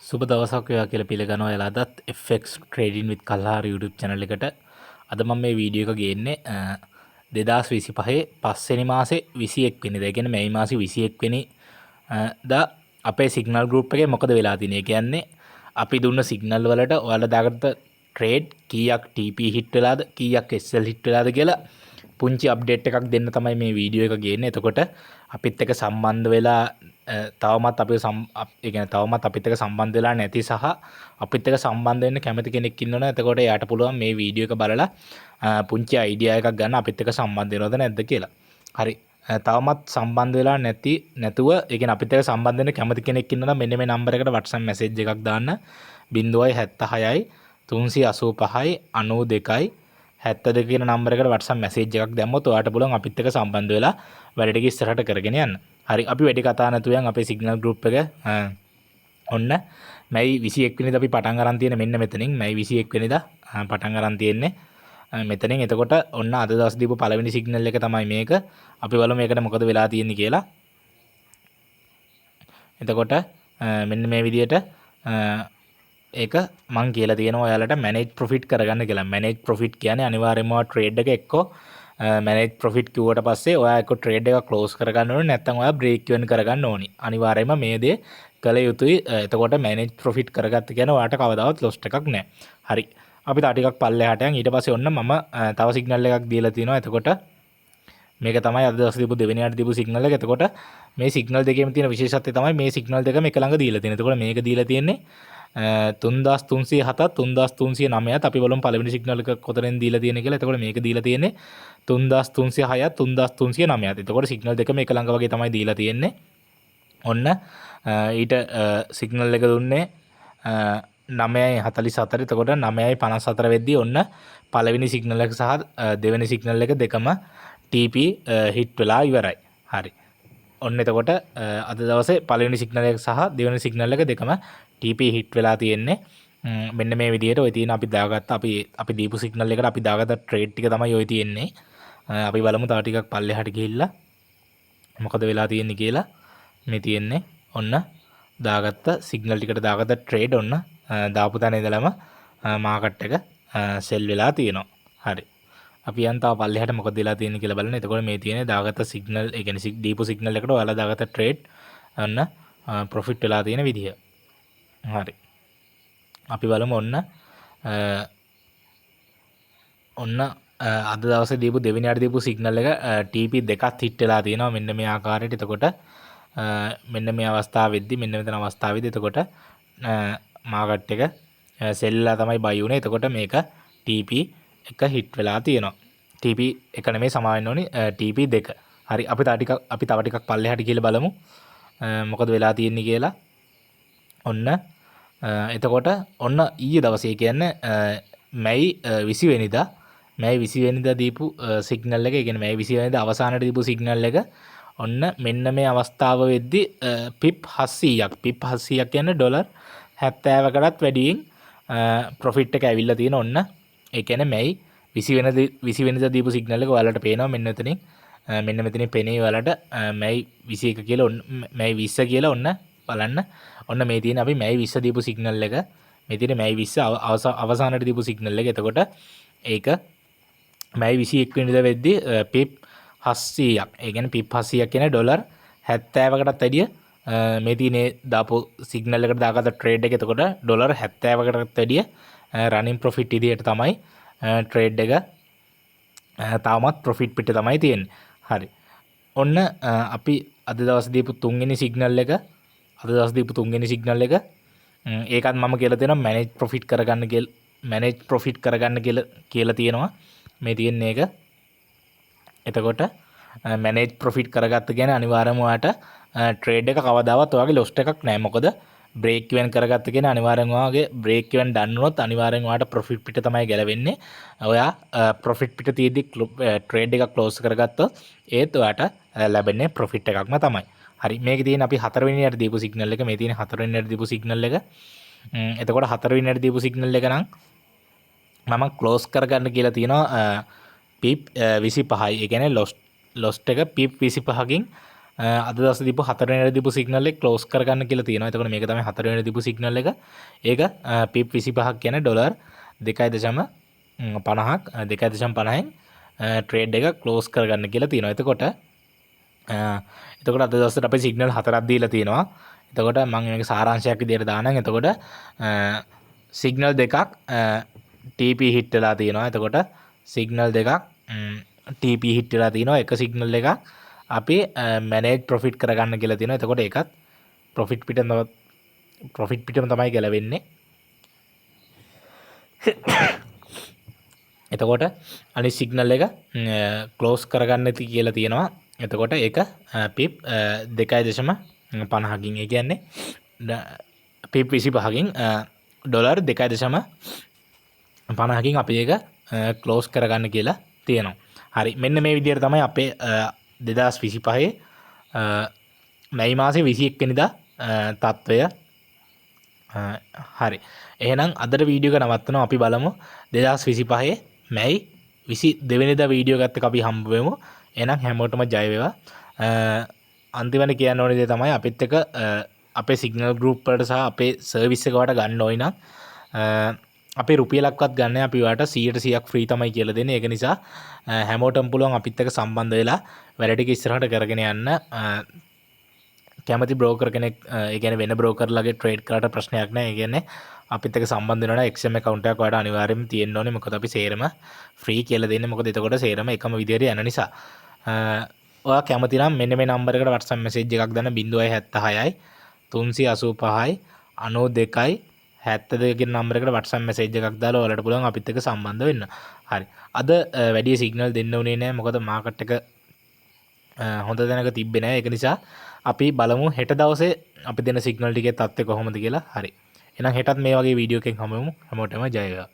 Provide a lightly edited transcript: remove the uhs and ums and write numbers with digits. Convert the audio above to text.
සුබ දවසක් වේවා කියලා පිළිගන්නවා ඔයාලා අදත් FX Trading with Kalhara YouTube channel එකට. අද මම මේ වීඩියෝ එක ගේන්නේ 2025 පස්වෙනි මාසේ 21 වෙනිදා. ඒ කියන්නේ මැයි මාසේ 21 වෙනි දා අපේ සිග්නල් ගෲප් එකේ මොකද වෙලා තියෙන්නේ. ඒ කියන්නේ අපි දුන්න සිග්නල් වලට ඔයාලා දාගත්ත ට්‍රේඩ් කීයක් TP hit වෙලාද, කීයක් SL hit වෙලාද කියලා පුංචි අප්ඩේට් එකක් දෙන්න තමයි මේ වීඩියෝ එක ගේන්නේ. එතකොට අපිත් එක්ක සම්බන්ධ වෙලා තවමත් අපිව, ඒ කියන්නේ තවමත් අපිත් එක්ක සම්බන්ධ වෙලා නැති සහ අපිත් එක්ක සම්බන්ධ වෙන්න කැමති කෙනෙක් ඉන්නවනම්, එතකොට එයාට පුළුවන් මේ වීඩියෝ එක බලලා පුංචි අයිඩියා එකක් ගන්න අපිත් එක්ක සම්බන්ධ වෙනවද නැද්ද කියලා. හරි. තවමත් සම්බන්ධ වෙලා නැතුව, ඒ කියන්නේ අපිත් එක්ක සම්බන්ධ වෙන්න කැමති කෙනෙක් ඉන්නවනම්, මෙන්න මේ නම්බර් එකට WhatsApp message එකක් දාන්න. 076යි 385යි 92යි 72 කියන නම්බර් එකට WhatsApp message එකක් දැම්මොත් ඔයාට පුළුවන් අපිත් එක්ක සම්බන්ධ වෙලා වැඩ ටික ඉස්සරහට කරගෙන යන්න. හරි, අපි වැඩි කතා නැතුව යන් අපේ සිග්නල් ගෲප් එක. ඔන්න මැයි 21 වෙනිදා අපි පටන් අරන් තියෙන මෙන්න මෙතනින්. මැයි 21 වෙනිදා පටන් අරන් තියෙන්නේ මෙතනින්. එතකොට ඔන්න අද දවස් දීපු පළවෙනි සිග්නල් එක තමයි මේක. අපි බලමු මේකට මොකද වෙලා තියෙන්නේ කියලා. එතකොට මෙන්න මේ විදියට ඒක මං කියලා තියෙනවා ඔයාලට මැනේජ් ප්‍රොෆිට් කරගන්න කියලා. මැනේජ් ප්‍රොෆිට් කියන්නේ අනිවාර්යයෙන්ම ඔයා ට්‍රේඩ් එක එක්කෝ මැනේජ් ප්‍රොෆිට් කිව්වට පස්සේ ඔයා එක්කෝ ට්‍රේඩ් එක ක්ලෝස් කරගන්න ඕනේ, නැත්නම් ඔයා බ්‍රේක් ඉවන් කරගන්න ඕනි. අනිවාර්යයෙන්ම මේ දේ කළ යුතුයි. එතකොට මැනේජ් ප්‍රොෆිට් කරගත්ත කියන්නේ ඔයාට කවදාවත් ලොස්ට් එකක් නෑ. හරි. අපි තව ටිකක් පල්ලෙහාට යන්. ඊට පස්සේ ඔන්න මම තව සිග්නල් එකක් දීලා තිනවා. එතකොට මේක තමයි අද දවසේ දීපු දෙවෙනියට දීපු සිග්නල් එක. එතකොට මේ සිග්නල් දෙකේම තියෙන විශේෂත්වය තමයි මේ සිග්නල් දෙකම එක ළඟ දීලා තියෙන්නේ. එතකොට මේක දීලා තියෙන්නේ 3307ත් 3309ත්. අපි බලමු පළවෙනි සිග්නල් එක කොතනින් දීලා තියෙන්නේ කියලා. එතකොට මේක දීලා තියෙන්නේ 3306ත් 3309ත්. එතකොට සිග්නල් දෙකම එක ළඟ වගේ තමයි දීලා තියෙන්නේ. ඔන්න ඊට සිග්නල් එක දුන්නේ 9.44. එතකොට 9.54 වෙද්දී ඔන්න පළවෙනි සිග්නල් එක සහ දෙවෙනි සිග්නල් එක දෙකම TP hit වෙලා ඉවරයි. හරි. ඔන්න එතකොට අද දවසේ පළවෙනි සිග්නල් එක සහ දෙවෙනි සිග්නල් එක දෙකම TP hit වෙලා තියෙන්නේ. මෙන්න මේ විදිහට ඔය තියෙන අපි දාගත්ත අපි අපි දීපු සිග්නල් එකට අපි දාගත්ත ට්‍රේඩ් ටික තමයි ඔය තියෙන්නේ. අපි බලමු තව ටිකක් පල්ලෙහාට ගිහිල්ලා මොකද වෙලා තියෙන්නේ කියලා. මේ තියෙන්නේ ඔන්න දාගත්ත සිග්නල් ටිකට දාගත්ත ට්‍රේඩ්. ඔන්න දාපු තැන ඉඳලම මාකට් එක සෙල් වෙලා තියෙනවා. හරි. අපි යන් තව පල්ලෙහාට මොකද වෙලා තියෙන්නේ කියලා බලන්න. එතකොට මේ තියෙන්නේ දාගත්ත සිග්නල්, ඒ කියන්නේ දීපු සිග්නල් එකට ඔයාලා දාගත්ත ට්‍රේඩ් ඔන්න ප්‍රොෆිට් වෙලා තියෙන විදිහ. හරි. අපි බලමු ඔන්න ඔන්න අද දවසේ දීපු දෙවෙනියට දීපු සිග්නල් එක TP දෙකත් හිට් වෙලා තියෙනවා මෙන්න මේ ආකාරයට. එතකොට මෙන්න මේ අවස්ථාවෙද්දි, මෙන්න මෙතන අවස්ථාවේදී එතකොට මාකට් එක සෙල් වෙලා තමයි බයි වුනේ. එතකොට මේක TP එක හිට් වෙලා තියෙනවා. TP එක නෙමෙයි, සමා වෙන්න ඕනි, TP දෙක. හරි, අපි තව ටිකක් පල්ලෙහාට ගිහලා බලමු මොකද වෙලා තියෙන්නේ කියලා. ඔන්න එතකොට ඔන්න ඊයේ දවසේ, කියන්නේ මැයි 20 වෙනිදා, මැයි 20 වෙනිදා දීපු සිග්නල් එක, ඒ කියන්නේ මැයි 20 වෙනිදා අවසානයේ දීපු සිග්නල් එක ඔන්න මෙන්න මේ අවස්ථාව වෙද්දි පිප් 700ක්, පිප් 700ක් කියන්නේ ඩොලර් 70කටත් වැඩියෙන් ප්‍රොෆිට් එක ඇවිල්ලා තියෙන. ඔන්න ඒ කියන්නේ මැයි 20 වෙනිදා 20 වෙනිදා දීපු සිග්නල් එක ඔයාලට පේනවා මෙන්න මෙතනින්. මෙන්න මෙතනින් පෙනේ ඔයාලට මැයි 21 කියලා, ඔන්න මැයි 20 කියලා. ඔන්න බලන්න, ඔන්න මේ තියෙන අපි මැයි 20 දීපු සිග්නල් එක. මේ තියෙන මැයි 20 අවසානයේ දීපු සිග්නල් එක. එතකොට ඒක මැයි 21 වෙනිදා වෙද්දි පිප් 700ක්, ඒ කියන්නේ පිප් 700ක් කියන්නේ ඩොලර් 70කටත් වැඩිය මේ තියෙන දාපු සිග්නල් එකට දාගත්ත ට්‍රේඩ් එක. එතකොට ඩොලර් 70කටත් වැඩිය රනින් ප්‍රොෆිට් විදියට තමයි ට්‍රේඩ් එක තාමත් ප්‍රොෆිට් පිට තමයි තියෙන්නේ. හරි. ඔන්න අපි අද දවස් දීපු තුන්වෙනි සිග්නල් එක, අද දවස් දීපු තුන්වෙනි සිග්නල් එක, ඒකත් මම කියලා තියෙනවා මැනේජ් ප්‍රොෆිට් කරගන්න කියලා, මැනේජ් ප්‍රොෆිට් කරගන්න කියලා කියලා තියෙනවා. මේ තියෙන්නේ ඒක. එතකොට මැනේජ් ප්‍රොෆිට් කරගත්ත කියන්නේ අනිවාර්යයෙන්ම ඔයාට ට්‍රේඩ් එක කවදාවත් ඔයාගේ ලොස්ට් එකක් නෑ. මොකද බ්‍රේක් ඉවන් කරගත්ත කියන්නේ අනිවාර්යෙන් ඔයාගේ බ්‍රේක් ඉවන් ඩන් වුණොත් අනිවාර්යෙන් ඔයාට ප්‍රොෆිට් පිට තමයි ගැලවෙන්නේ. ඔයා ප්‍රොෆිට් පිට තියෙද්දි ට්‍රේඩ් එකක් ක්ලෝස් කරගත්තොත් ඒත් ඔයාට ලැබෙන්නේ ප්‍රොෆිට් එකක්ම තමයි. හරි, මේකේ තියෙන අපි හතරවෙනියට දීපු සිග්නල් එක. මේ තියෙන හතරවෙනියට දීපු සිග්නල් එක. එතකොට හතරවෙනියට දීපු සිග්නල් එක නම් මම ක්ලෝස් කරගන්න කියලා තියෙනවා පිප් 25යි. ඒ කියන්නේ ලොස්ට් එක පිප් 25කින් අද දවසේ දීපු හතරවෙනියට දීපු සිග්නල් එක ක්ලෝස් කරගන්න කියලා තියෙනවා. එතකොට මේක තමයි හතරවෙනියට දීපු සිග්නල් එක. ඒක පිප් 25ක් කියන්නේ ඩොලර් 2.50ක්, 2.50න් ට්‍රේඩ් එක ක්ලෝස් කරගන්න කියලා තියෙනවා. එතකොට එතකොට අද දවසට අපි සිග්නල් හතරක් දීලා තියෙනවා. එතකොට මම මේක සාරාංශයක් විදියට දානම්. එතකොට සිග්නල් දෙකක් TP hit වෙලා තියෙනවා. එතකොට සිග්නල් දෙකක් TP hit වෙලා තියෙනවා. එක සිග්නල් එකක් අපි මැනේජ් ප්‍රොෆිට් කරගන්න කියලා තියෙනවා. එතකොට ඒකත් ප්‍රොෆිට් පිටම තමයි ගැලවෙන්නේ. එතකොට අනිත් සිග්නල් එක ක්ලෝස් කරගන්න ඇති කියලා තියෙනවා. එතකොට ඒක පිප් 2.50කින්, ඒ කියන්නේ පිප් 25කින් ඩොලර් 2.50කින් අපි ඒක ක්ලෝස් කරගන්න කියලා තියෙනවා. හරි, මෙන්න මේ විදිහට තමයි අපේ 2025 මැයි මාසේ 21 වෙනිදා තත්ත්වය. හරි, එහෙනම් අදට වීඩියෝ එක නවත්තනවා. අපි බලමු 2025 මැයි 22 වෙනිදා වීඩියෝ එකත් එක්ක අපි හම්බ වෙමු. එහෙනම් හැමෝටම ජය වේවා. අන්තිමට කියන්න ඕනේ දේ තමයි අපිත් එක්ක අපේ සිග්නල් ගෲප් වලට සහ අපේ සර්විස් එක වට ගන්න ඕයි නම් අපි රුපියලක්වත් ගන්න, අපි ඔයාලට 100%ක් ෆ්‍රී තමයි කියලා දෙන්නේ. ඒක නිසා හැමෝටම පුළුවන් අපිත් එක්ක සම්බන්ධ වෙලා වැඩ ටික ඉස්සරහට කරගෙන යන්න. කැමති බ්‍රෝකර් කෙනෙක්, ඒ කියන්නේ වෙන බ්‍රෝකර්ලාගේ ට්‍රේඩ් කරාට ප්‍රශ්නයක් නෑ. ඒ කියන්නේ අපිත් එක්ක සම්බන්ධ වෙනවා නම් XM account එකක් ඔයාලට අනිවාර්යයෙන්ම තියෙන්න ඕනේ. මොකද අපි සේරම ෆ්‍රී කියලා දෙන්නේ. මොකද එතකොට සේරම එකම විදියට යන නිසා. ඔයා කැමති නම් මෙන්න මේ නම්බර් එකට WhatsApp message එකක් දාන්න. 076යි 385යි 92යි 72 කියන නම්බර් එකට WhatsApp message එකක් දාලා ඔයාලට පුළුවන් අපිත් එක්ක සම්බන්ධ වෙන්න. හරි. අද වැඩි සිග්නල් දෙන්න උනේ නෑ. මොකද මාකට් එක හොඳ තැනක තිබ්බේ නෑ. ඒක නිසා අපි බලමු හෙට දවසේ අපි දෙන සිග්නල් ටිකේ තත්ත්වය කොහොමද කියලා. හරි. එහෙනම් හෙටත් මේ වගේ වීඩියෝ එකකින් හමු වෙමු. හැමෝටම ජය වේවා.